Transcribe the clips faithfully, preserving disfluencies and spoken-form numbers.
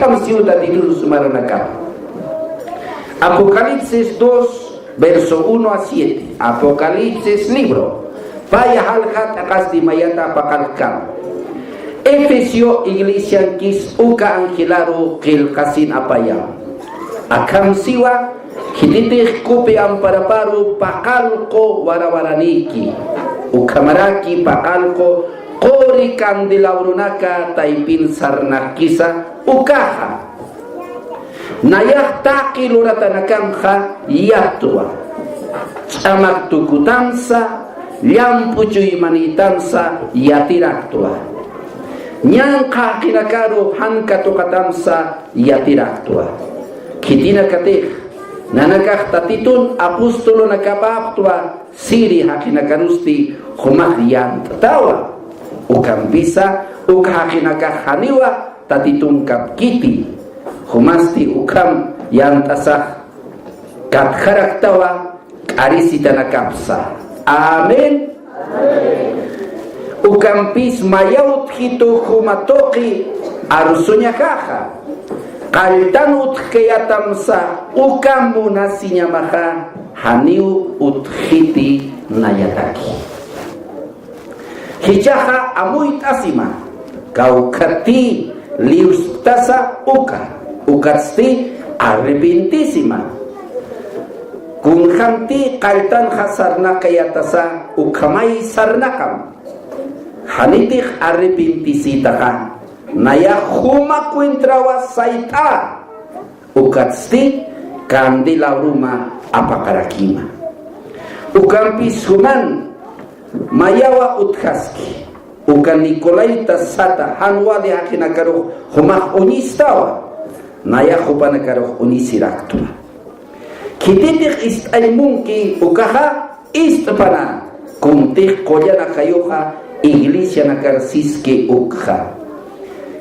Kamsiw Tatitun sumaranakama. Apocalipsis dos, verso uno a siete. Apocalipsis libro. Paya jalja t'aqasti mayata paqalkam. Efesio iglesiankis uka angelaru qillqasin apayam. Akham siwa, khititix kupi amparaparu paqallqu warawaraniki. Ukhamaraki paqallqu quri candelabronaka taypin sarnaqkisa ukaxa. Nayax taqi luratanakamxa yatwa. Ch'amak tukutansa, llamp'u chuymanïtansa yatiraktwa. Ñanqha jaqinakaru jan katuqatansa yatiraktwa. Khitinakatix, nanakax Tatitun apostolunakapäptwa siri jaqinakarusti jumax yant'tawa. Ukampisa, uk jaqinakax janiwa Tatitunkapkiti, jumasti ukham yant'asax katjaraktawa k'arisitanakapsa. Amén. Ukampis mayaw utjitu juma tuqi arsuñajaxa, qalltan utjkayatamsa uka munasiñamaxa, janiw utjiti nayataki. Jichhaxa amuyt'asima, kawkhati liwsktasa uka, ukatsti arrepintisima. Kunjamti qalltanxa sarnaqayatasa ukhamay sarnaqam. Janitix arrepintisitaxa, nayax juma cuentrawa sayt'a. Ukatsti candelabruma apaqarakima. Ukampis juman mayawa utjaski, uka Nicolaita sata jan wali jaqinakarux jumax uñistawa, nayax jupanakarux uñisiraktwa. Khititix ist'añ munki ukaxa, ist'pana, kuntix qullana jayuxa iglesianakar siski ukxa.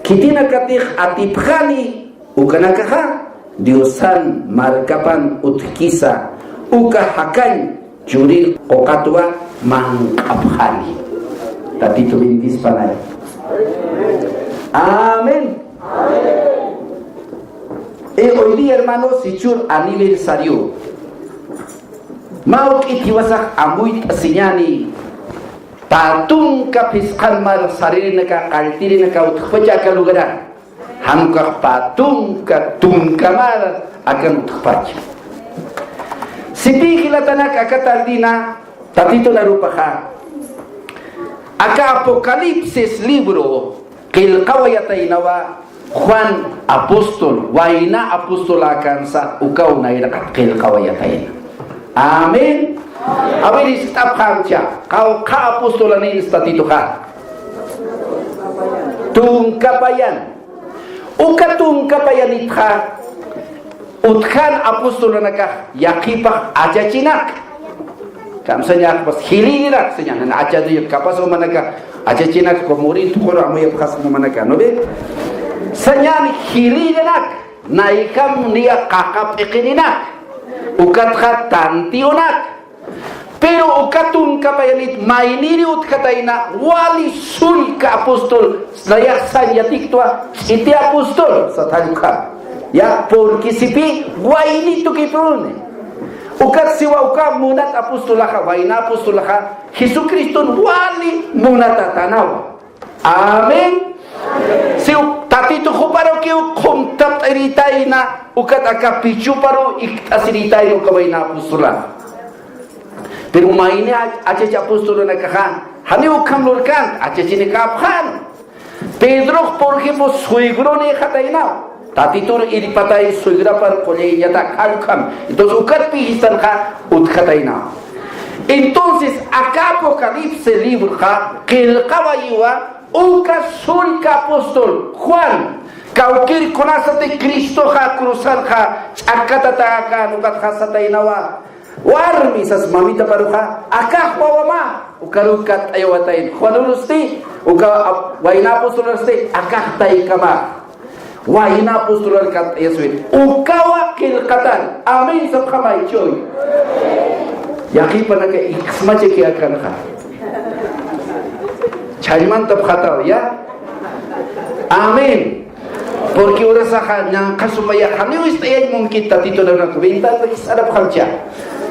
Khitinakatix atipxani ukanakaxa, Diosan markapan utjkisa uka jakañ churir quqatwa manq'apxani. Tatitu bendispanay. Amén. Y hoy día, hermanos, jichhür aniversario. Mä juk'it jiwasax amuyt'asiñäni, pä tunka phisqhan mar saririnaka, qalltirinaka utjpacha aka lugaran. Jan ukax pä tunka, tunka mar akan utjpacha. Sipï jilatanak, aka tardina, Tatitun arupaxa, aka Apocalipsis libro qillqawayataynawa Juan apóstol, wayna apostolakansa ukaw nayraqat qillqawayatayna. Amén. A ver, ist'apxamcha, qawqha apostolanïnsa Tatituxa. Tunka payan. Uka tunka payanitxa, utjan apostolanakax yaqhipax achachinak. Kamsañaxpas jilïrinak, sañan, achachinak, kapas jumanaka achachinak, como urin tuquru amuyapxas jumanaka, ¿no ve? Sañan jilïrinak, nayjam niya qaqa p'iqirinak, ukatxa tantiyunak. Pero uka tunka payanit mayniri utjatayna, wali sullka apóstol, nayax sañ yatiktwa, ch'iti apóstol, sat jall ukham. Ya, porque sipï wayni tukipuni. Ukat siwa uka munat apostolaxa, wayna apostolaxa, Jesucriston wali munatatänawa. Amén. Si Tatitu juparukiw qhumtapt'irïtayna, ukat aka pichuparu ikt'asirïtayna uka wayna apostolan. Pero mayni ach-, achach apostolanakaxa, janiw ukham lurkänti, achachinikäpxän. Pedrox, por ejemplo, suegronïxataynaw. Tatitur irpatay suegrapar qulliyañatak jall ukham. Entonces, ukat pijistanxa utjataynaw. Entonces, aka Apocalipsis libroxa qillqawayiwa uka sullka apóstol Juan, kawkïr kunasati Cristoxa cruzanxa ch'akkatatäkän ukatxa sataynawa, warmi sas mamitaparuxa, akax wawamä, ukaruw katt'ayawatayna. Juan urusti, uka ap-, wayna apostol urusti, akax taykamäx. Wayna apostolal katt'ayaswit. Ukawa qillqatan. Amén sapxamay, chuy. Yaqhipanaka iksmachakiyakanxa. Chhallmantapxataw, ya. Amén. Porque urasaxa ñanqha sumayax janiw ist'ayañ munkit Tatitun arunaka, ventana jisarapxamcha.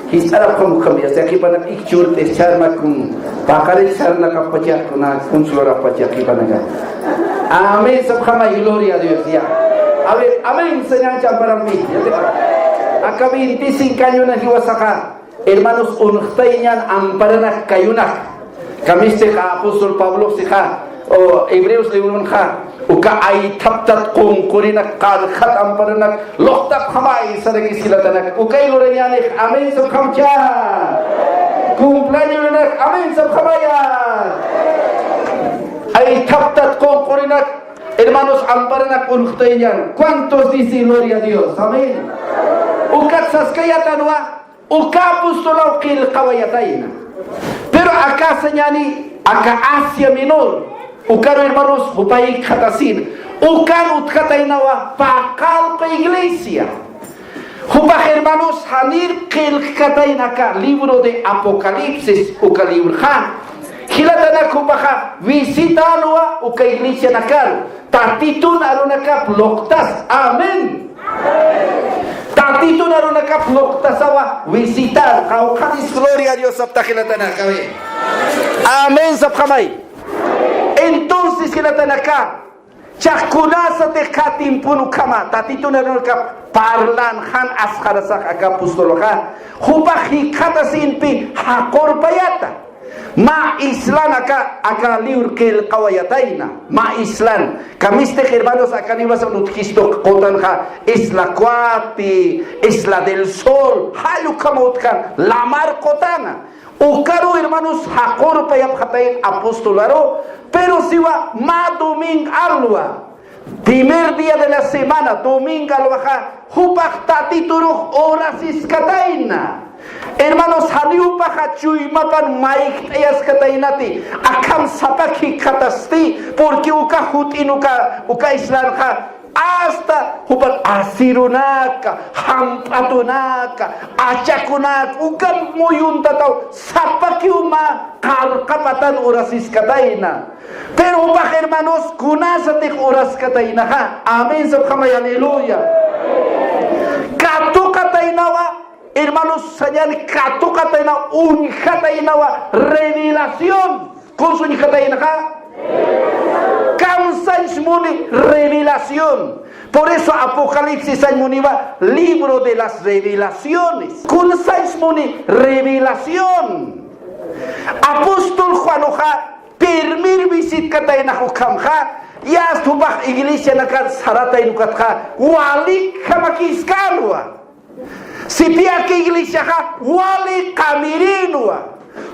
Jisarapxam ukham, ya sea que panak ikchurt'is charma kun paqaril sarnaqapxacha, kuna consolarapxacha, kipanaka. Amén sapxamay, gloria a Dios, ya. A ver, amén, Señor, champarampi. Aka veinticinco añona jiwasaxa, hermanos, unxtayñan amparanak kayunak. Kamisti apóstol Pablo sixa, o Hebreos librunxa, uka aythaptat qunqurinak, qarxat amparanak, luqtapxamay sarakis jilatanak. Ukay lurañänix, amén sapxamcha. Cumpleañonak, amén sapxamaya. Aythaptat qunqurinak, hermanos, amparanak unxtayñan. ¿Cuántos dicen gloria a Dios? Amén. Ukat saskayatanwa, uka apostolaw qillqawayatayna. Pero aka sañäni, aka Asia Menor, ukaru hermanos, jupax jikxatasina. Ukan utjataynawa paqallqu iglesia. Jupax hermanos, janir qillqkatayna aka libro de Apocalipsis, uka libroxa. Jilatanak, jupaxa visitänwa uka iglesianakaru. Tatitun arunakap luqtas. Amén. Tatitun arunakap luqtasawa visitar. Qawqhanis gloria a Dios sapta jilatanaka. Amén sapxamay. Entonces jilatanaka, chax kunasatix kä tiempon ukhama Tatitun arunakap parlän jan asxarasax aka apostolxa, jupax jikxatasinpi jaqurpayata. Mä islan aka, aka libro qillqawayatayna. Mä islan. Kamistix hermanos, akaniwasa utjistu qutanxa, Isla Cuati, Isla del Sol, jall ukhama utjan, lamar qutana. Ukaru hermanos, jaqurpayapxatayna apostolaru, pero siwa mä domingo alwa. Primer día de la semana, domingo alwaxa, jupax Tatiturux urasiskatayna. Hermanos, janiw jupaxa chuymapan mayjt'ayaskataynati, akham sapak jikxatasti, porque uka jut'in uka, uka islanxa, hasta jupan asirunaka, jamp'atunaka, achakunaka, uka muyuntataw, sapakiw mä qarqapatan urasiskatayna. Pero jupax hermanos, kunasatix uraskataynaxa. Amén sapxamay, aleluya. Katuqataynawa, hermanos, sañäni katuqataynawa, uñjataynawa, revelación. ¿Kun uñjataynaxa? Kamsañs muni revelación. Por eso Apocalipsis sañ muniwa libro de las revelaciones. Kun sañ muni revelación. Apóstol Juanuxa, Pirmir visitkataynax ukhamxa, yasta jupax iglesianakat saratayna ukatxa, wali ukhamakïskänwa. Sipï aka iglesiaxa wali qamirinwa.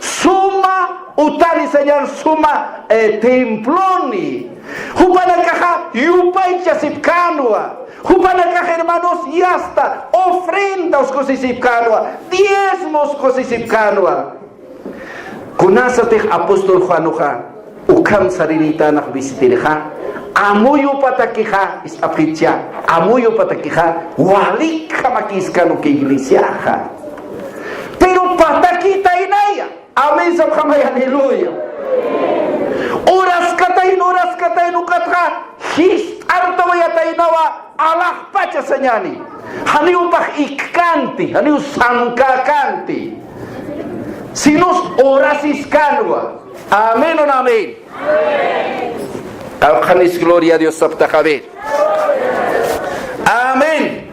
Suma utani sañan suma, eh, temploni. Jupanakaxa yupaychasipkänwa. Jupanakax hermanos yasta ofrendas kusisipkänwa. Diezmos kusisipkänwa. Kunasatix apóstol Juanuxa ukham sarinïtänax visitirixa, amuyupatakixa, ist'apxitcha, amuyupatakixa, wali ukhamakïskän uka iglesiaxa. Pero patakitaynaya. Amén sapxamay, aleluya. Uraskatayna, uraskatayna ukatxa, jist'artawayataynawa, alaxpacha sañäni. Janiw jupax ikkkanti, janiw samkäkänti. Sinos urasiskänwa. Amén o no amén. Qawqhanis gloria a Dios saptaxa, a ver. Amén.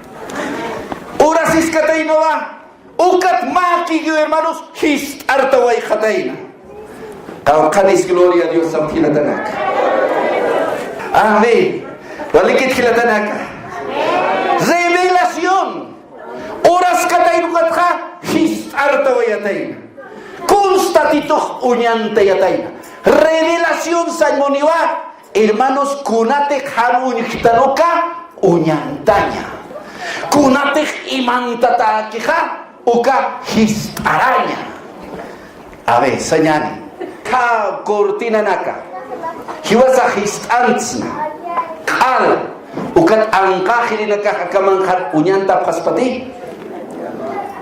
Urasiskataynawa. Ukat mä kikiw hermanos, jist'artawayxatayna. Qawqhanis gloria a Dios sapta jilatanaka. Amén. Walikit jilatanaka. Revelación. Uraskatayna ukatxa jist'artawayatayna. Kuns Tatitux uñantayatayna. Revelación sañ muniwa. Hermanos, kunatix jan uñjtan uka uñantaña. Kunatix imantatäkixa uka jist'araña. A ver, sañäni. Kä cortinanaka. Jiwasa jist'antsna. Q'al. Ukat anqaxirinakax akamanxar uñantapxaspati.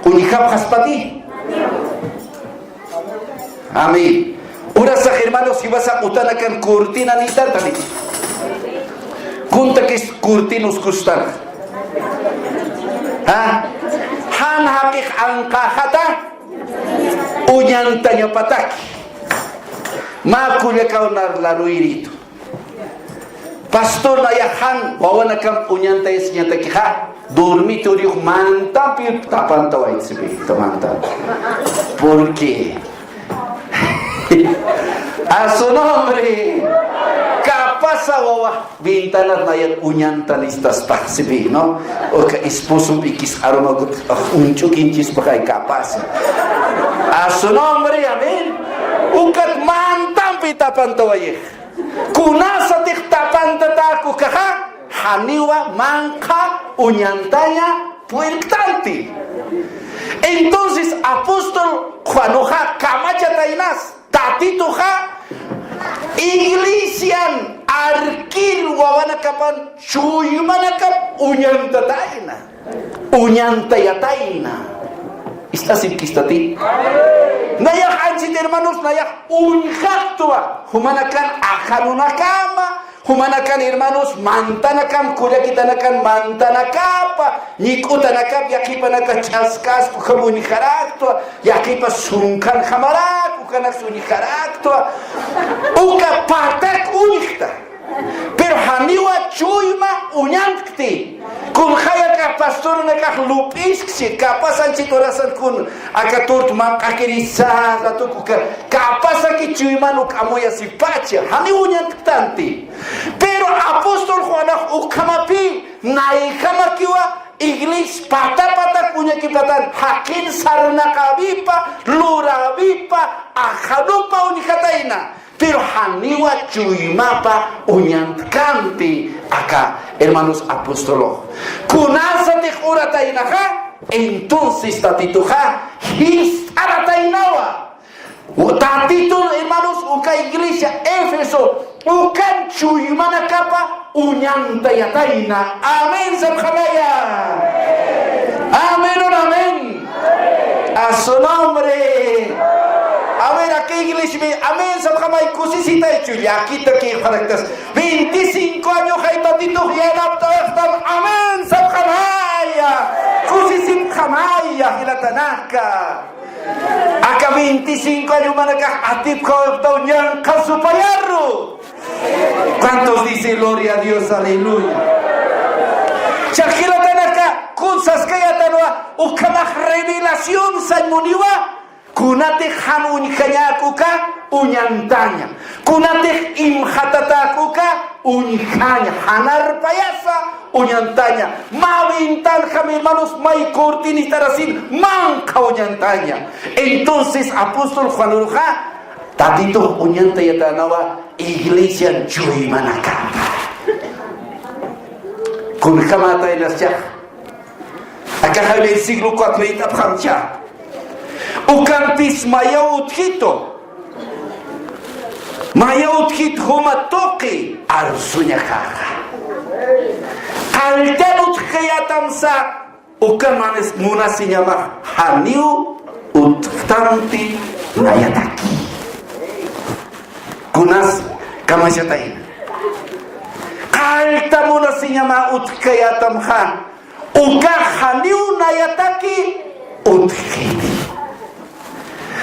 Uñjapxaspati. Amén. Urasax hermanos, jiwasax utanakan cortina nitantani. Puntakis kurtinus kustan. ¿Ha? Jan jaqix anqaxata uñantañapataki. Mä kullakaw narlaruyritu. Pastor, nayax jan wawanakam uñantayasiñatakixa, dormitoriux mantampi tapantawayt'sipï, mantampi. ¿Por qué? A su nombre. Capasa wawa ventanar nayan uñantanistaspasipï, ¿no? Uka esposompikis arumakut uñch'ukinchispaxay capasa. A su nombre, amén. Ukat mantampi tapantawayix. Kunasatix tapantatäk ukaxa, janiwa manqha uñantaña purirktanti. Entonces apóstol Juanuxa kamachataynas, Tatituxa iglesian arkir wawanakapan chuymanakap uñantatayna. Uñantayatayna. ¿Ist'asipkistati? Nayax anchhit hermanos, nayax uñjaktwa, jumanakan ajanunakama, jumanakan hermanos, mantanakam, kullakitanakan mantanakapa, ñik'utanakap, yaqhipanaka ch'askaspa, ukham uñjaraktwa, yaqhipa sunkanjamarak, ukanaks uñjaraktwa, uka patak uñjta. Pero janiwa chuyma uñantkti. Kunxay aka pastorunakax lup'isksi, capaz anchhit urasan kun aka tort manq'akirisar ratuku, capaz aki chuyman uk amuyasipacha, janiw uñantktanti. Pero apóstol Juanax ukhamapï, nayjamakiwa iglesia pata pata kuñakipatan, jaqin sarnaqäwipa, luräwipa, ajanupa uñjatayna. Pero janiwa chuymapa uñantkampi aka, hermanos, apóstolox. Kunasatix urataynaxa, entonces Tatituxa jist'arataynawa. Tatitun, hermanos, uka iglesia Éfeso, ukan chuymanakapa uñantayatayna. Amén, sapxamaya. Amén, un amén. A su nombre. A ver, aquí iglesia, amén, sapxamay, kusisitaychu, llakita que faraktas. Veinticinco años jay Tatitux yanaptawayxtam, amén, sapxamaya. Kusisipxamaya, jilatanaka. Aka veinticinco años manakax atipkawayxtaw ñanqha supayarru. ¿Cuántos dicen gloria a Dios? Aleluya. Jilatanaka, kun saskayatanwa, ukhamax revelación sañ muniwa, kunatix jan uñjañäk uka uñantaña, kunatix imxatatäk uka uñjaña, jan arpayasa uñantaña, mä ventanjam, hermanos, may cortinistarasin manqha uñantaña. Entonces apóstol Juan uruxa, Tatitux uñantayatänawa iglesian chuymanakapa. Kunjamätaynaschä. Akaxa versículo cuatro it'apxamchä. Ukampis mayaw utjitu. Mayaw utjit juma tuqi arsuñaxaxa. Qalltan utjkayätamsa, uka manis munasiñamax janiw utjtanti nayataki. Kunas kamachatayna. Qallta munasiñama utjkayätamxa, uka janiw nayataki utjkiti.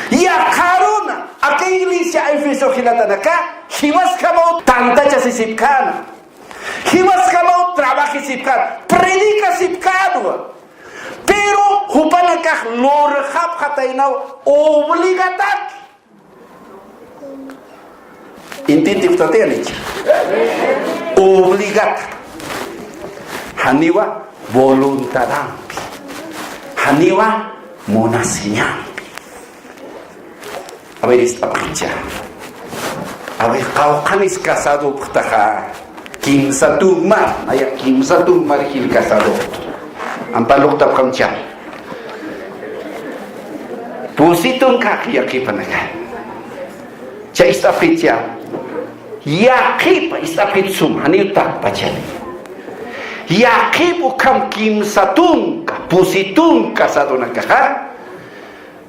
Yaqharuna, aka iglesia Éfeso jilatanaka, jiwaskamaw tantachasisipkäna. Jiwaskamaw trabajisipkän, predicasipkänwa. Pero jupanakax lurxapxataynaw obligataki. Intintipxtatiyanich. Obligata. Janiwa voluntadampi. Janiwa munasiñampi. A ver, ist'apxichä. A ver, qawqhanis casadopxtaxa. Kimsa tunmar, nayax kimsa tunmar jil casado. Ampa lurtapxamchä. Pusi tunka yaqhipanaka. Cha ist'apxichä. Yaqhipa ist'apxit sum, janiw tatpachani. Yaqhip ukham kimsa tunka, pusi tunka casadonakaxa.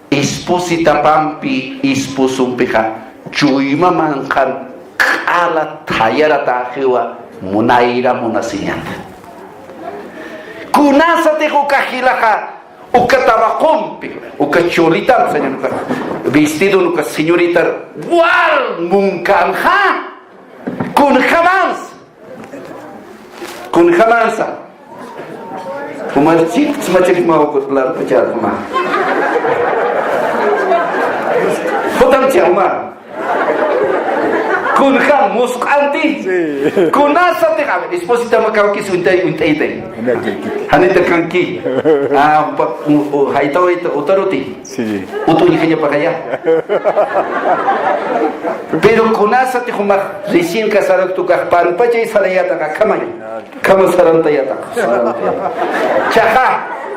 Espositapampi, esposompixa, chuyma manqhan q'ala thayaratäxiwa Nayra munasiñat. Kunasatix uka jilaxa, uka tabaqumpi, uka cholitan sañan, uka vestidon, uka señoritar wal munkanxa. Kunjamansa. Kunjamansa. Jumar chips machakma ukut larpachar juma. Jutam chama. Kunjam musq'anti. Sí. Kunasatix, a ver, esposita makawkis uñt'ay, uñt'aytay. Janita kanki. Ah, pa, u, u, jaytaw, jaytaw, utaruti. Sí. Utuñjañapaqaya. Pero kunasatix jumax recién casado tukax panpachay sarayataqa, kamay. Kama sarantayatax, sarantayatax. Chaqa,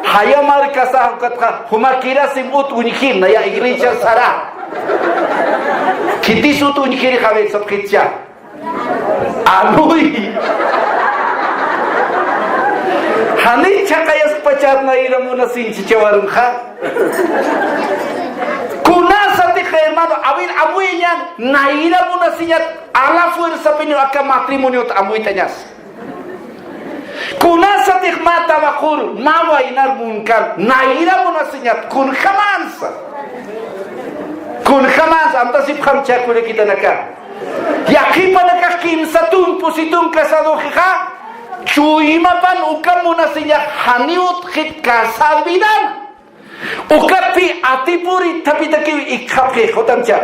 jaya markasa ukatxa, jumakirasim ut uñjir, naya iglesia sara. Khitis ut uñjir, jawe sapxitcha. Anuy. Jani chaqayaspachat nayra munasiñ chichawarunxa. Kunasatix, hermano, a ver, amuyañan, nayra munasiñat, a la fuerzapiniw aka matrimoniot amuytañas. Kunasatix mä tabaqur, mä waynar munkan, nayra munasiñat, kunjamansa. Kunjamansa, amtasipxam chakurikitanaka. Yaqhipanakax kimsa tun, pusi tun casadoxixa, chuymapan uka munasiñax janiw utjit casar vidan. Ukatpï atipur itthapitakiw ikxapxi, jutamcha.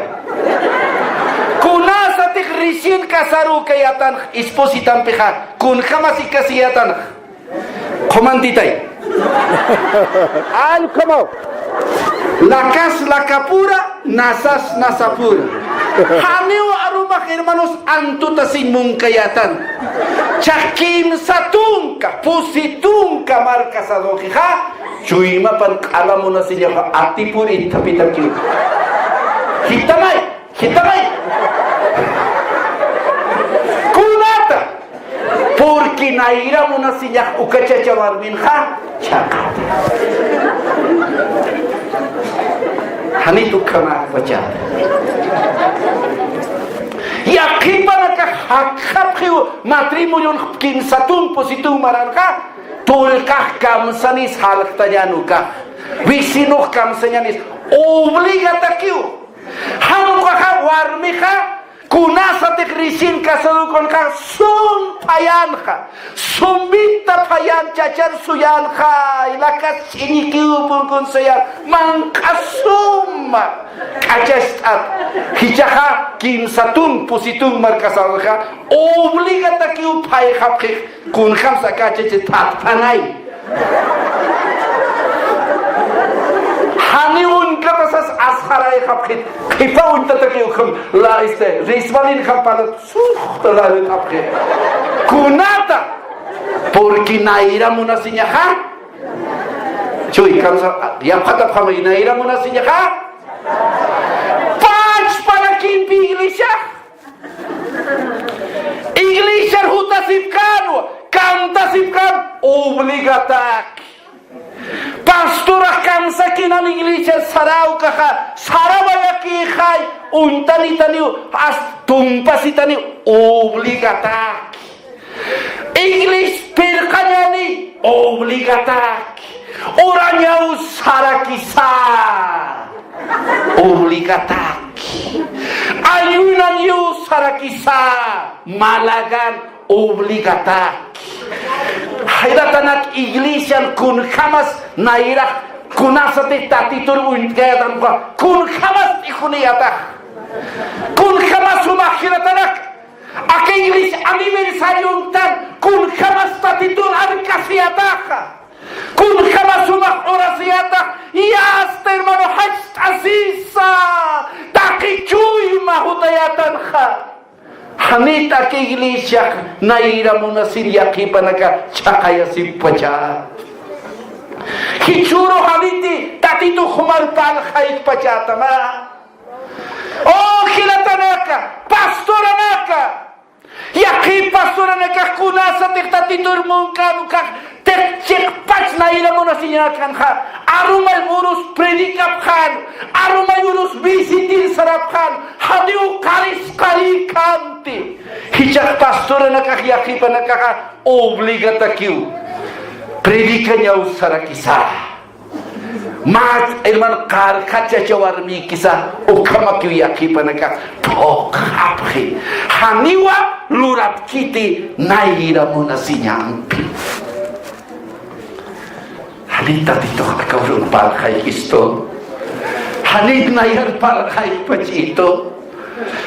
Kunasatix recién casado ukayätanx espositampixa, kunjamas ikasiyatanx. Qhumantitay. Alkamaw. Lakas lakapura, nasas nasapura. Janiw arumax, hermanos, antutasiñ munkayätan. Chax kimsa tunka, pusi tunka markasadoxixa, chuymapan q'ala munasiñaxa atipur itthapitakiw. Jitamay, jitamay. Kunata. Porque nayra munasiñax uka chacha warminxa chaqata. Janit ukhamäpachata. Yaqhipanakax jakxapxiw matrimonionx kimsa tun, pusi tun maranxa, tullqax kamsanis jalxtañän ukax. Vecinox kamsañänis obligatakiw. Jan ukaxa warmixa, kunasatix recién casado kunxa, sum phayänxa, sumbita phayän chachar suyänxa, lakas ch'iñikiw punkun suyän, manq'a suma k'achacht'at. Jichhaxa kimsa tun, pusi tun markasadoxixa, obligatakiw phayxapxix, kunjamsa aka chacha thatphanay. Janiw uñt'atasas asxarayxapxit, qhipa uñt'atakiw ukham, la, este, resbalinjam palat, suxta la, apxi. Kunata, porque nayra munasiñaxa. Chuy, kamsa, yapxatapxamay, nayra munasiñaxa. Pachparakimpi iglesiax. Iglesiar jutasipkänwa, kantasipkän, obligataki. Pastorax kamsakinan iglesiar sara ukaxa, sarawayakixay, uñtanitaniw, as tumpasitaniw, obligataki. Iglesia pirqañäni, obligataki. Urañaw sarakisa, obligataki. Ayunañaw sarakisa, malagan, obligataki. Jayratanak iglesian kunjamas nayrax, kunasatix Tatitur uñt'kayätanxa, kunjamas t'ijuniyätax. Kunjamas jumax jilatanak. Aka iglesia aniversariontan, kunjamas Tatitur arkasiyätaxa. Kunjamas jumax orasiyätax, y hasta hermano jacht'asisa, taqi chuyma jutayätanxa. Janit aka iglesiax nayra munasir yaqhipanaka chhaqayasippacha. Jichhüru janiti Tatitux jumar parlxaykpachätama. Oh, jilatanaka, pastoranaka. Yaqhip pastoranakax kunasatix Tatitur munkän ukax, tiq chiqpach nayra munasiñakanxa, Arumay urus predicapxän, arumay urus visitir sarapxän, janiw qaris qarikanti. Jichhax pastoranakax yaqhipanakaxa obligatakiw predicañaw sarakisa. Mä hermano, qarqat chacha warmikisa ukhamakiw yaqhipanakax phuqhapxi. Janiwa lurapkiti nayra munasiñampi. Janit Tatitux aka urun parlxaykistu. Janit nayar parlxaykpachitu.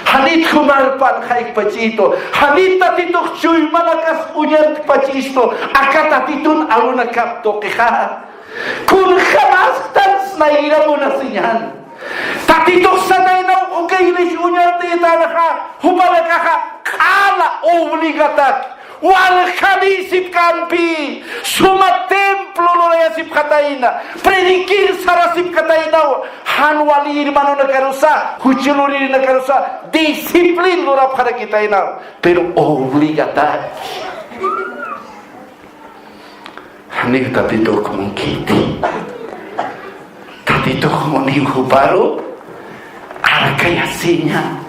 Janit jumar parlxaykpachitu. Janit Tatitux chuymanakas uñantpachistu. Aka Tatitun arunakap tuqixa. Kunjamasktan nayra munasiñan. Tatitux sataynaw uka iglesia uñantaytanxa, jupanakaxa q'ala obligatak. Waljanïsipkänpi, suma templo lurayasipxatayna, predicir sarasipxataynaw, jan wali hermanonakarusa, juchulurinakarusa, disciplin lurapxarakitaynaw, pero obligatak. Janiw Tatitux munkiti. Tatitux muniw juparu arkayasiña,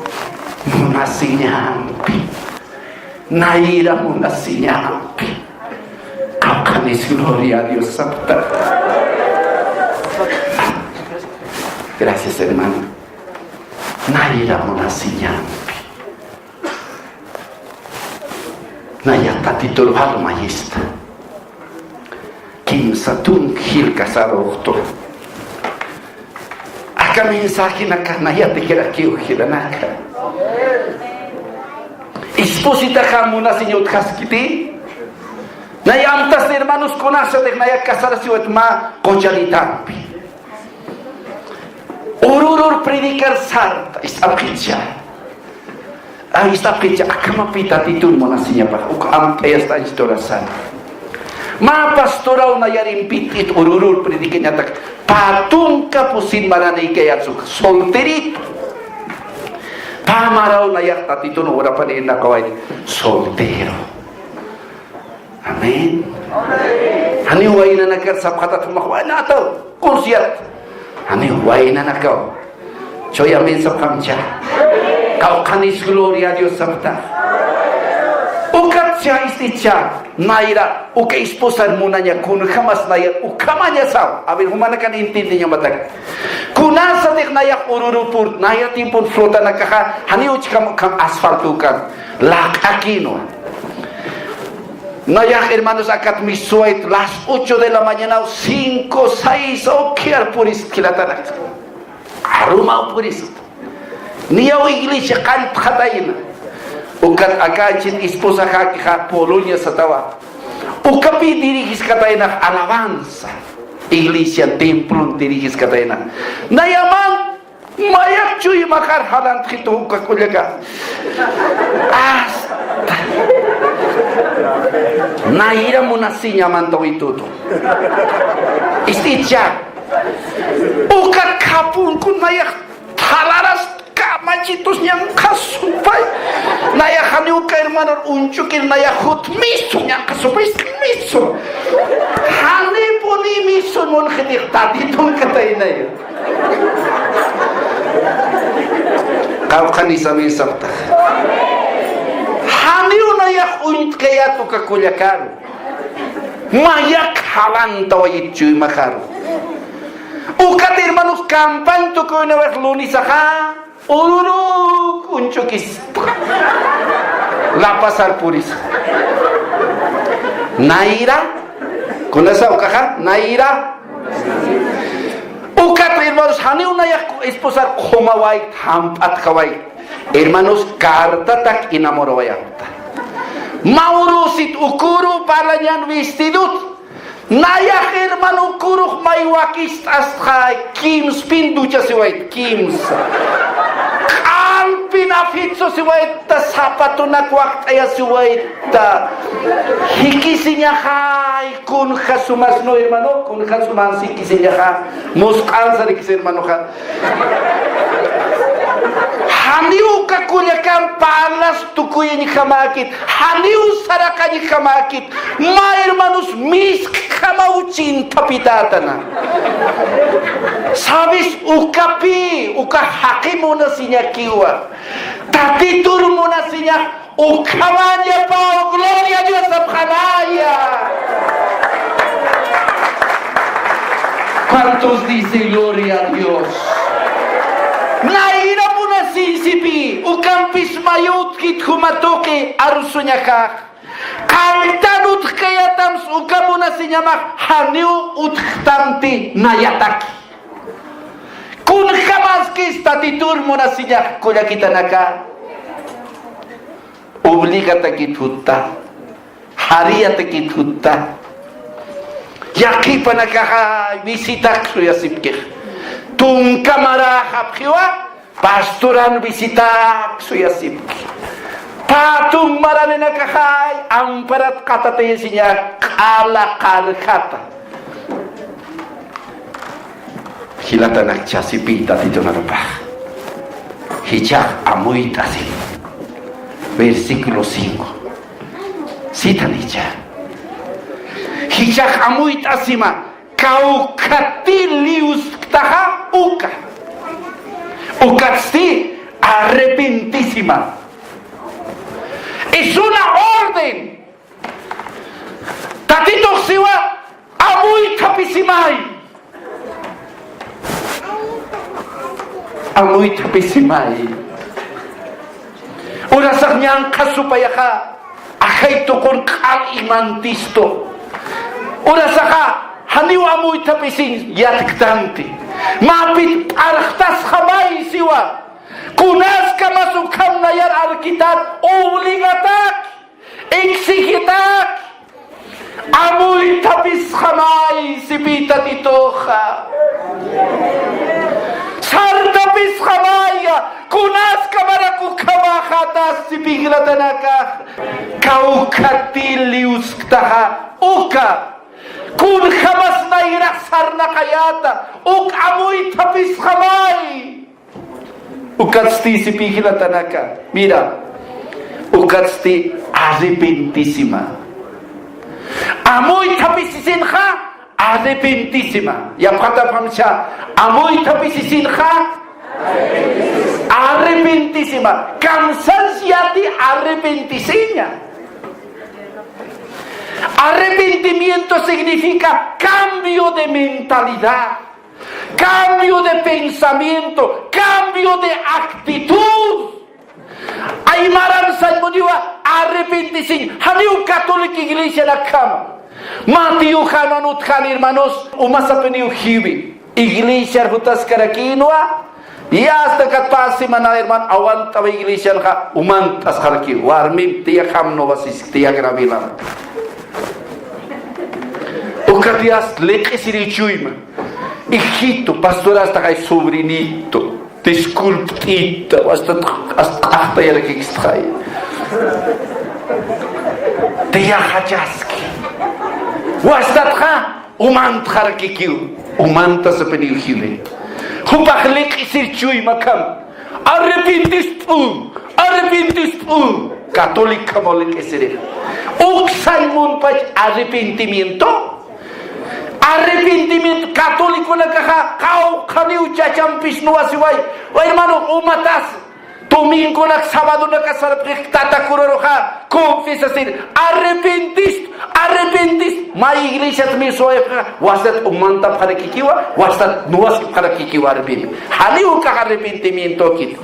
munasiñampi, nayra munasiñampi. Qawqhanis gloria a Dios sapta. Gracias, hermano. Nayra munasiñampi. Naya Tatitur armayista. Kimsa tunka jil casado ukhtu. Aka mensajenaka naya tikirakiw jilanaka. Espositaxa munasiñ utjaskiti. Naya amtas hermanos kunasatix naya casarasiwayt mä qucharitampi. Ururur predicar sarta, ist'apxicha. Ay, ist'apxicha, akhamapi Tatitun munasiñapax, uk amt'ayasta anchhit urasan. Mä pastoraw nayar impit'it ururur predicañatak, pä tunka pusin maranïkayasuk, solterito. Pä maraw nayax Tatitun urapanïnakaway, soltero. Amén. Janiw waynanakar sapxatat jumax waynataw, kunsiyat. Janiw waynanakaw. Chuy amén sapxamcha. Qawqhanis gloria a Dios sapxta. Ukatcha ist'icha, nayra, uka esposar munaña kunjamas nayar, ukhamañasaw. A ver, jumanakan entiendeñamatak. Kunasatix nayax ururupur, naya tiempon flotanakaxa, janiw uchkham, kham asfalto ukan. Laq'akinwa. Nayax, hermanos, akat misuwayt las ocho de la mañana, cinco, seis, ukhiyar purist jilatanak. Arumaw purist. Niyaw iglesia qalltxatayna. Ukat aka anchhit esposaxakixa Polonia satawa. Ukapi dirigiskataynax alabanza. Iglesia templon dirigiskataynax. Nayaman Mayak chuymaxar jalantxitu uka kullaka. Asta. Nayra munasiña mantawitutu. Ist'icha. Uka khapunkun nayax thalaras kamachitus ñanqhasupay. Nayax janiw uka hermanor uñch'ukir nayax jut misu ñanqhasupay, misu. Janipuni misu munxitix Tatitun kataynaya. Qawqhanis amén sapxtax. Janiw nayax uñt'kayät uka kullakaru. Mayak jalantawayit chuymaxaru. Ukat hermanos campaña tukuynawayx lunisaxa. Ururuk uñch'ukis. La Pazar purisa. Nayra. Kunasa ukaxa, nayra. Ukat hermanos, janiw nayax esposar qumawayt, jamp'atxawayt. Hermanos, cartatak enamorawayapxta. Mä urusit ukuru parlañan vestidut. Nayax hermano ukurux may wakist'astxay, kimspin duchasiwayt, kimsa. Q'alpin afitsusiwayta, zapatunak wakt'ayasiwayta. Jikisiñaxay, kunja sumas, no hermano, kunja suman jikisiñaxa. Musq'an sarikis hermanoxa. Janiw uka kullakan parlas tukuyañjamäkit, janiw saraqañjamäkit, mä hermanos misk Kamaw chintapitätana. Sabes, ukapi, uka jaqi munasiñakiwa. Tatitur munasiñax, ukhamäñapaw, gloria a Dios, apxanaya. ¿Cuántos dicen gloria a Dios? Nayra munasiñ sipi, ukampis mayut kit juma tuqi arsuñajax. Qalltan utjkayatamsa uka munasiñamax janiw utjtanti nayataki. Kunjamaskis Tatitur munasiñax kullakitanaka. Obligatakit jutta. Jariyatakit jutta. Yaqhipanakaxa visitak suyasipkix. Tunka maraxapxiwa. Pastoran visitak suyasipki. Pä tung maraninakaxay, amparat qatatayasiña q'ala qarjata. Jilatanakcha sipï Tatitunakapax. Jichhax amuyt'asi. Versículo cinco. Sitanicha. Jichhax amuyt'asima. Kawkhati liyusktaxa uka. Ukatsti arrepentisima. Es una orden. Tatitux siwa, amuythapisimay. Amuythapisimay. Urasax ñanqha supayaxa, ajay tuqun q'al imantistu. Urasaxa, janiw amuythapisiñ yatktanti. Mä pit p'arxtasxamay siwa. Kunaskamas ukham nayar arkitat, obligatak, exigitak. Amuythapisxamay, sipï Tatituxa. Sarthapisxamaya, kunaskamarak ukhamaxatas, sipï jilatanakax. Kawkhati liyusktaxa uka. Kunjamas nayrax sarnaqayäta, uk amuythapisxamay. Ukatsti sipï jilatanaka. Mira. Ukatsti arrepentisima. Amuythapisisinxa arrepentisima. Yapxatapxamcha. Amuythapisisinxa arrepentisima. Kamsans yati arrepentisiña. Arrepentimiento significa cambio de mentalidad. Cambio de pensamiento, cambio de actitud. Aymaran sañ muniwa arrepentisiñ, janiw católica iglesianakjama. Matiyu jan wan utjani, hermanos, umasapiniw jiwi. Iglesiar jutaskarakïnwa, y hasta kat pä semana, hermano, aguantaba iglesianxa, umant'asxaraki, warmimp tiya jam no vas a asistir, tiya gravilan. Ukat yast liq'isiriw chuyma. Hijito, pastor, hasta kay sobrinito. Disculpt'ita, wastat, hasta q'axtayarakikistxay. Tiya jachaski. Wastatxa, umantxarakikiw. Umantasapiniw jiwi. Jupax liq'isir chuyma akham. Arrepentisp'u, arrepentisp'u. Católico kamaw liq'isiri. Uk sañ munpach arrepentimiento. Arrepentimiento, catoliconakaxa, qawqhaniw chachampis nuwasiway. Hermano, umatas, domingonak, sabadonak sarapxix tata curaruxa, confesasir, arrepentist, arrepentist, may iglesiat miswayapxixa, wastat umantapxarakikiwa, wastat nuwaskipxarakikiwa arrepent. Janiw ukax arrepentimiento kit.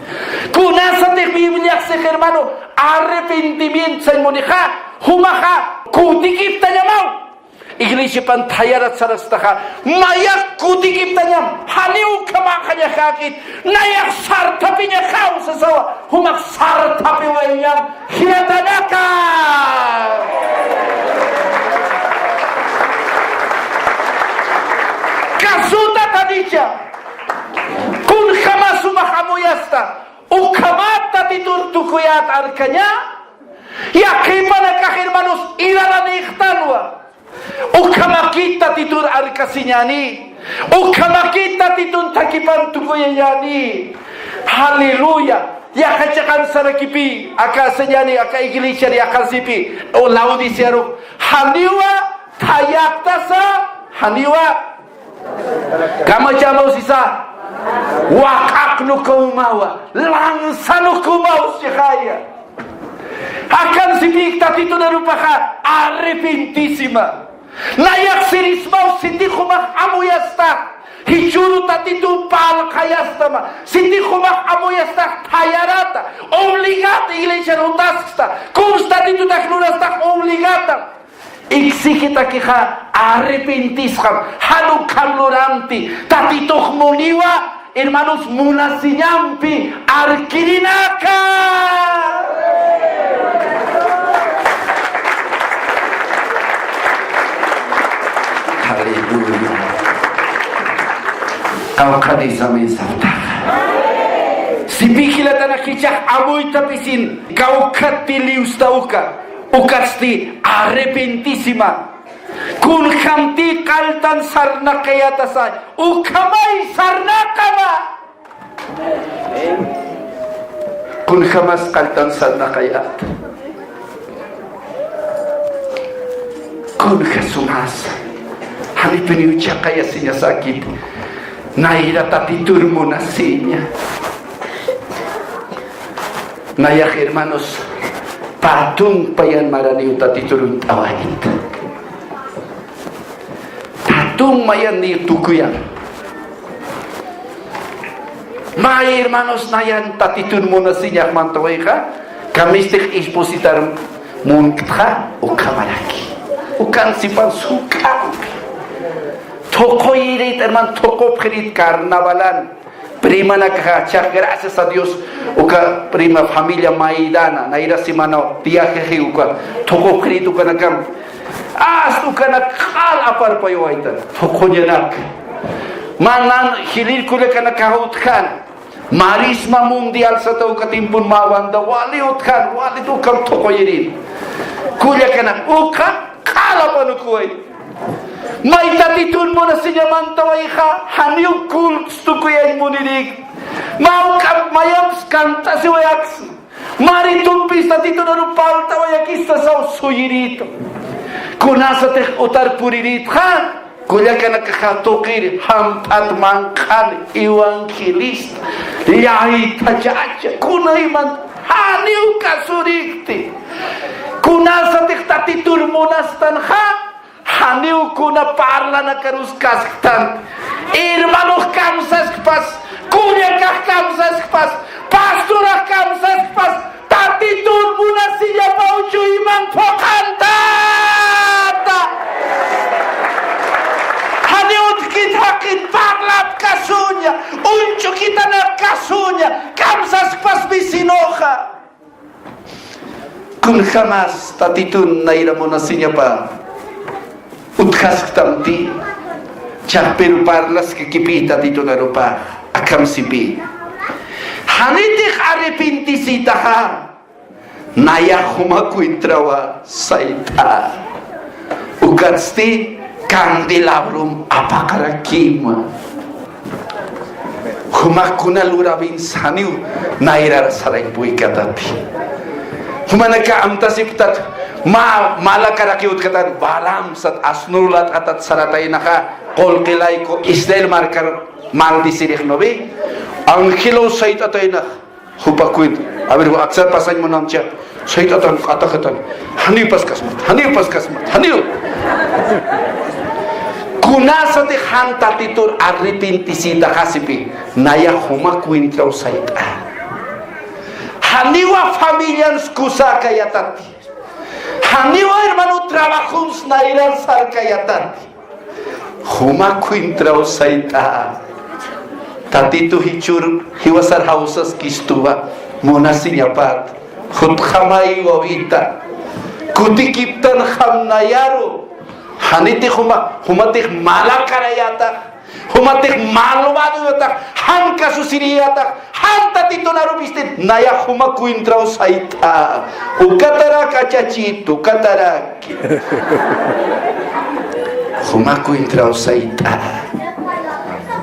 Kunasatix Bibliax six, hermano, arrepentimiento sañ munixa, jumaxa, kutikiptañamaw. Iglesiapan thayarat sarastaxa, mayak kutikiptañam, janiw ukhamaxañaxäkit, nayax sarthapiñaxaw sasawa, jumax sarthapiwayañam, jilatanaka. Kasutat janicha, kunjamas jumax amuyasta, ukhamat Tatitur tukuyät arkaña, yaqhipanakax, hermanos, iraranïxtanwa. Ukhamakit Tatitur arkasiñäni. Ukhamakit Tatitun thakipan tukuyañäni. Aleluya. Yaqha chiqan sarakipï, aka sañäni, aka iglesiar yaqhasipi, o Laodicearu, janiwa, thayaktasa, Janiwa kamachamaw sisa, waq'aqnukumawa, lanzanukumaw sixaya. Akan sipïk Tatitun arupaxa arrepentisima. Nayax sirismaw siti jumax amuyastax, jichhüru Tatituw parlxayastama, siti jumax amuyastax thayarata, obligata iglesiar jutaskta, kunsa Tatitutak lurastax obligata. Exigitakixa arrepentisxam, jan ukham luranti, Tatitux muniwa, hermanos, munasiñampi arkirinaka. Aleluya. Qawqhanis amén saptaxa. Sipï jilatanakax jichhax amuytapisin, kawkhat tiliwsta uka. Ukatsti arrepentisima. Kunjamtï qalltan sarnaqayätasa, ukhamay sarnaqama. Kunjamas qalltan sarnaqayät. Kunja sumasa. Janipiniw chhaqayasiñasäkiti. Nayra Tatitur munasiña. Nayax hermanos, pä tunka payan maraniw Tatitur uñt'awayta. Pä tunka mayan niy tukuyan. Mä hermanos, nayan Tatitun munasiñax mantawayxa, kamistix espositar munktxa, ukhamaraki. Ukan sipan suk'ampi. Thuquyirït, hermano, thuqupxirït carnavalan. Primanakaxa, chhax gracias a Dios, uka prima familia Maidana, nayra semana viajeji uka, thuqupxirït ukanakam. Hasta ukanak q'al aparpayawaytan, thuquñanak. Mä nan jilïr kullakanakax utjan. Marisma mundial sata uka tiempon mä banda, wali utjan, wali ukam thuquyirïn. Kullakanak, uka q'al apanukuway. May Tatitun munasiña mantawayxa, janiw cultos tukuyañ munirïk. Mä uka mayamps cantasiwayaksna. Mä ritumpis Tatitun aru parltawayakista saw suyirïtu. Kunasatix utar purirïtxa, kullakanakaxa tuqir jamt'at manq'an evangelista, llaythachacha, kunayman janiw kasurïkti. Kunasatix Tatitur munastanxa, janiw kuna parlanakarus kasktan. Hermanox kamsaskpas, kullakax kamsaskpas, pastorax kamsaskpas, Tatitun munasiñapaw chuyman phuqhantata. Janiw utjkit jaqin parlap kasuña, uñch'ukitanak kasuña, kamsaskpas vecinoxa. Kunjamas Tatitun nayra munasiñapa utjasktamti, chhax pero parlaskakipï Tatitun arupax, akham sipï. Janitix arrepentisïtaxa, nayax juma cuentrawa sayt'a. Ukatsti candelabrum apaqarakïma. Jumax kuna luräwins janiw nayrar sarañ puykatati. Jumanaka amtasiptat mä malakarakiw utjkatan, Balaam sat asnur lat'atat sarataynaxa, qullqi layku Israel markar maldecirix, ¿no ve? Angelow sayt'ataynax. Jupa cuenta. A ver, aksar pasañ munamcha. Sayt'atan, q'ataxatan. Janiw paskasmat, janiw paskasmat, janiw. Kunasatix jan Tatitur arrepentisïtaxa sipï, nayax juma cuentraw sayt'a. Janiwa familians kusäkayatati. Janiwa hermano trabajons nayrar sarkayatati. Juma cuentraw sayt'a. Tatitu jichhür jiwasar jawsaskistuwa munasiñapat. Jutxamay wawita. Kutikiptanxam nayaru. Janitix juma, jumatix malakarayätax. Jumatix malvadoyätax. Jan kasusiriyätax. Jan Tatitun arupisti, nayax juma cuentraw sayt'a. Ukatarak achachitu, ukatarak. Juma cuentraw sayt'a.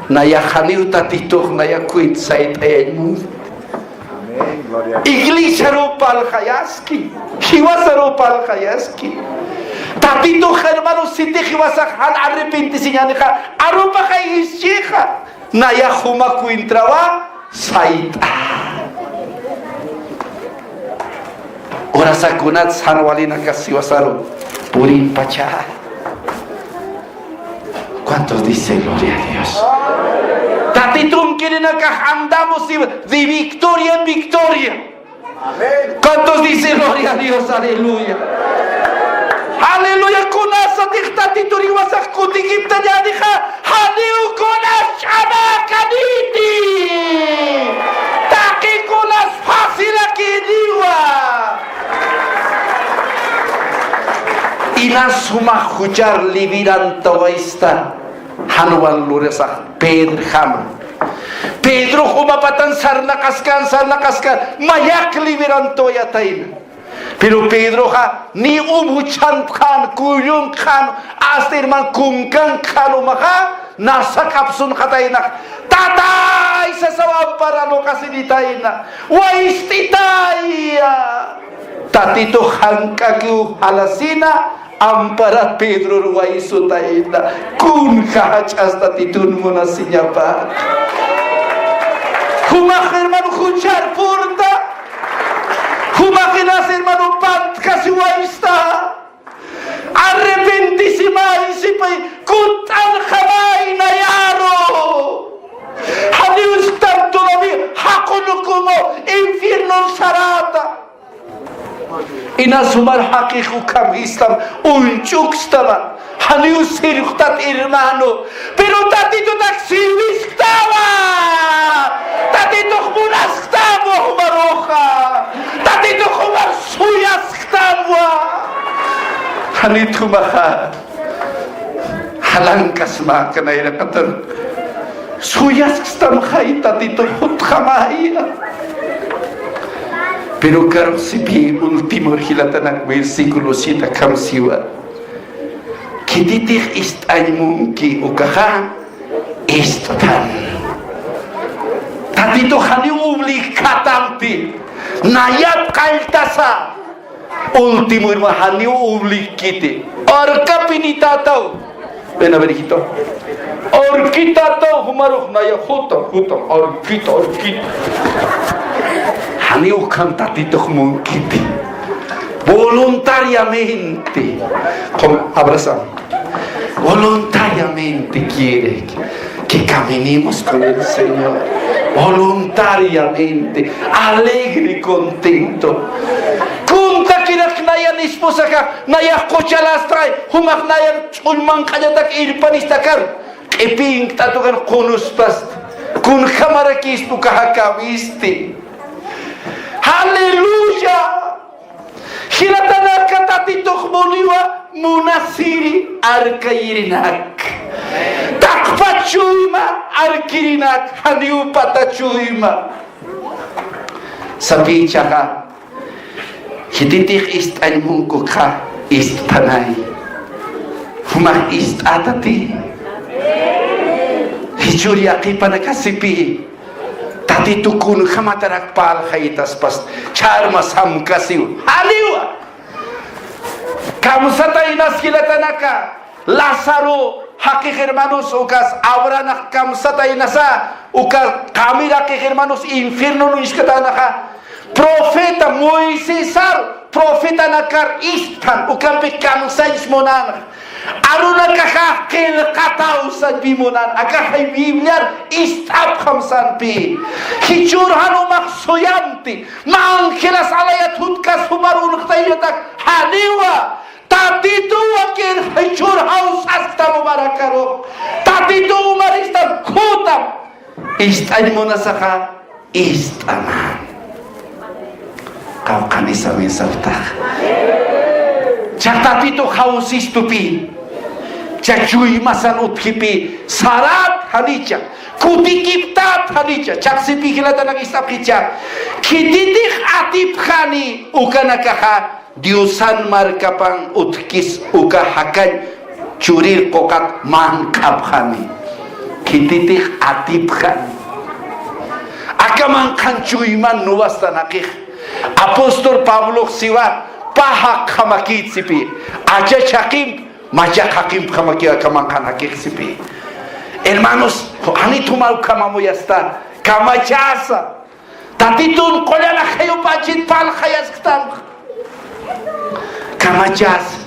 Nayax janiw Tatitux, nayax cuent sayt'ayañ mun. Iglesiaruw parlxayaski, jiwasaruw parlxayaski. Tatitux, hermano, sitix jiwasax jan arrepentisiñänixa, arupaxay jisch'ixa, nayax juma cuentrawa sayt'a. Urasa kunats jan walinakas jiwasaru purinpacha. ¿Cuántos dice gloria a Dios? Tatitun kirinakax andamos de, de victoria en victoria. Amén. ¿Cuántos dice gloria a Dios? Aleluya. Aleluya. Kunasatix Tatitun jiwasax kutikiptañänixa, janiw kunas ch'amakaniti. Taqi kunas facilakiniwa. Inas jumax juchar liberantawaysta. Jan wal lurasax Pedrjama. Pedro jumapatan sarnaqaskan, sarnaqaskan, mayak liberantawayatayna. Pero Pedroxa ni umuchantxan, kullunkxan, hasta herman kunkankxan umaxa, nasakapsunxataynax. Tatay sasaw amparanuqasinitayna, wayist'itaya. Tatitux jank'akiw jalasina, amparat Pedror waysutayna, kunja jach'as Tatitun munasiñapäki. Jumax hermano juchar purta, jumax inas hermano pantkasi waysta, arrepentisimay, sipay, kutt'anxamay nayaru. Janiw isktam todavía jaqun ukum infiernon sarata. Inas jumar jaqix ukham jistam, uñch'ukstama. Janiw sirxtat hermano. Pero Tatitutak sirwisktawa. Tatitux munasktama jumaruxa. Tatitux jumar suyasktamwa. Janit jumaxa. Jalankasma, aka nayraqatar. Suyaskstamxay, Tatitux jutxamaya. Pero karux sipi último jilatanak versículo siete akham siwa. Khititix ist'añ munki ukaxa ist'tan. Tatitux janiw obligkatamti. Nayat qalltasa. Último, hermano, janiw obligkiti. Arkapinitataw. Ven a ver, hijito. Arkitataw, jumarux naya, jutam, jutam, arkita, arkita. Janiw ukham Tatitux munkiti. Voluntariamente. Como abrazamos. Voluntariamente quiere que caminemos con el Señor. Voluntariamente, alegre y contento. Kuntakirak nayan esposaxa, nayax quchalastay, jumax nayan ch'uñ manq'añatak irpanistakar, q'ipinkt'atukan qunuspasti. Kunjamarakispa ukax akawisti. Aleluya. Jilatanaka, Tatitux muniwa munasiri arkayirinak. Taqpach chuyma arkirinak, janiw pata chuyma. Sapichaxa, khititix ist'añ munkukxa ist'panay. Jumax ist'atati. Jichhür yaqhipanakasipi. Tatitu kunjamatarak parlxayitaspas, ch'arma samkasiw. Janiwa. Kamsataynas jilatanaka, Lázaro jaqix hermanos ukas, Abrahanax kamsataynasa, uka qamir jaqix hermanos infiernon uñskatanaxa. Profeta Moisesar, profetanakar ist'pan, ukampi kamsañs munanxa. Arunakaxa qillqataw sañ munän, akaxay Bibliar ist'apxam sänpi. Jichhür jan umax suyamti, mä angelas alayat jutkas jumar uñjtaynatak, janiwa, Tatituwa, jichhür jawsasktam umarakaru. Tatitu umar istam, khutam. Ist'añ munasaxa, ist'ama. Qawqhanisa amén sapxtax. Cha Tatitu jawsistupi, cha chuymasan utjipi, sarat janicha, kutikiptat janicha, chaqsipi jilatanak ist'apxicha. Khititix atipxani ukanakaxa, Diosan markapan utjkis uka jakañ churir quqat manq'apxani. Khititix atipxani. Aka manqhan chuyman nuwastanakix. Apóstol Pablox siwa, Paja qhamakit sipi. Achach jaqimp, machaq jaqimp qhamakiw aka manqhan jakix sipi. Hermanos, janit juma ukham amuyasta, kamachasa. Tatitun qullan ajayup anchhit parlxayasktam. Kamachasa.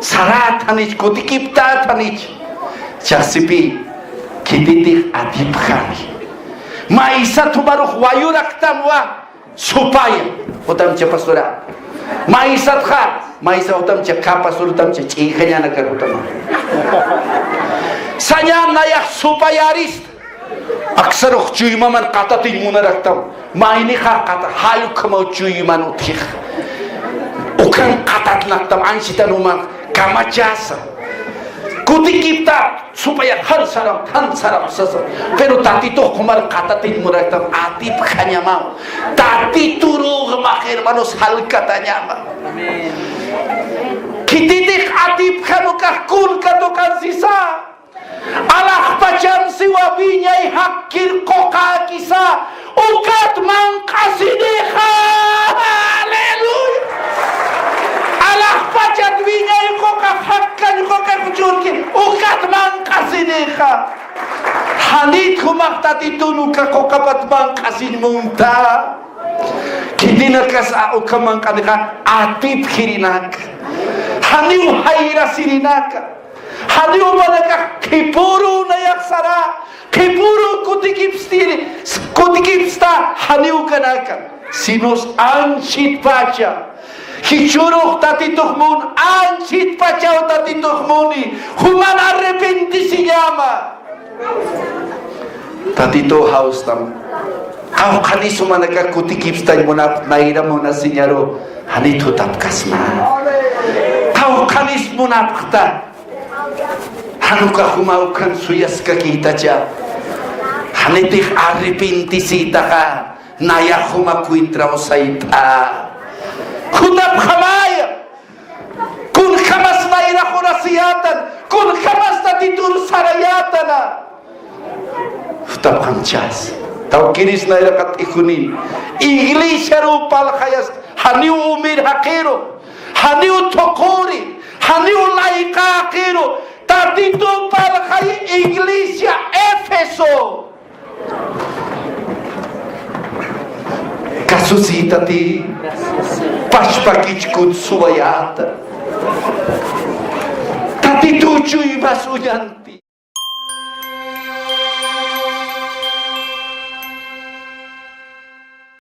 Sarat janich, kutikiptat janich. Chasipi, khititix atipxani. Maysat jumarux wayuraktanwa. Supaya, utamcha pastora. Maysatxa, maysa utamcha, ka pastor utamcha, ch'injañanakar utama. Sañan nayax supayarista. Aksarux chuymaman qatatiñ munaraktam. Maynixa qata, jall ukhamaw chuyman utjix. Ukan qatatnaktam, anchitan uman kamachasa. Kutikipta, supaya jan saram, jan saram sasa. Pero Tatitux jumar qatatiñ muraktam, atipxañamaw. Tatiturux max hermanos jalkatañama. Khititix atipxan ukax kullka tuqan sisa. Alaxpachan siwa wiñay jakkir quqäkisa. Ukat manq'asinixa. Aleluya. Alaxpachat wiñay quqa, jakkañ quqa kuchurki, ukat manq'asinixa. Janit jumax Tatitun uka quqapat manq'asiñ munta. Khitinakas a uka manq'anixa atipxirinak. Janiw jayrasirinaka. Janiw jumanakax qhipüru nayax sara, qhipüru kutikipstiri, kutikipsta, janiw kanaka. Sinus anchhitpacha. Jichhürux Tatitux mun, anchhitpachaw Tatitux muni, juman arrepentisiñama. Tatituw jawstam. Qawqhanis jumanakax kutikipstañ munapxt, nayra munasiñaru, janit jutapkasma. Qawqhanis munapxta. Jan ukax juma ukan suyaskakïtacha. Janitix arrepentisïtaxa, nayax juma cuentaw sayt'a. Jutapxamaya. Kunjamas nayrax urasiyätan, kunjamas Tatitur sarayätana. Jutapxamchas. Tawkiris nayraqat ijuni. Iglesiaruw parlxayas, janiw umir jaqiru, janiw thuquri, janiw layqa jaqiru. Tatituw parlxay iglesia Éfeso. Kasusïtati, pachpakichkut suwayäta. Tatituw chuymas uñan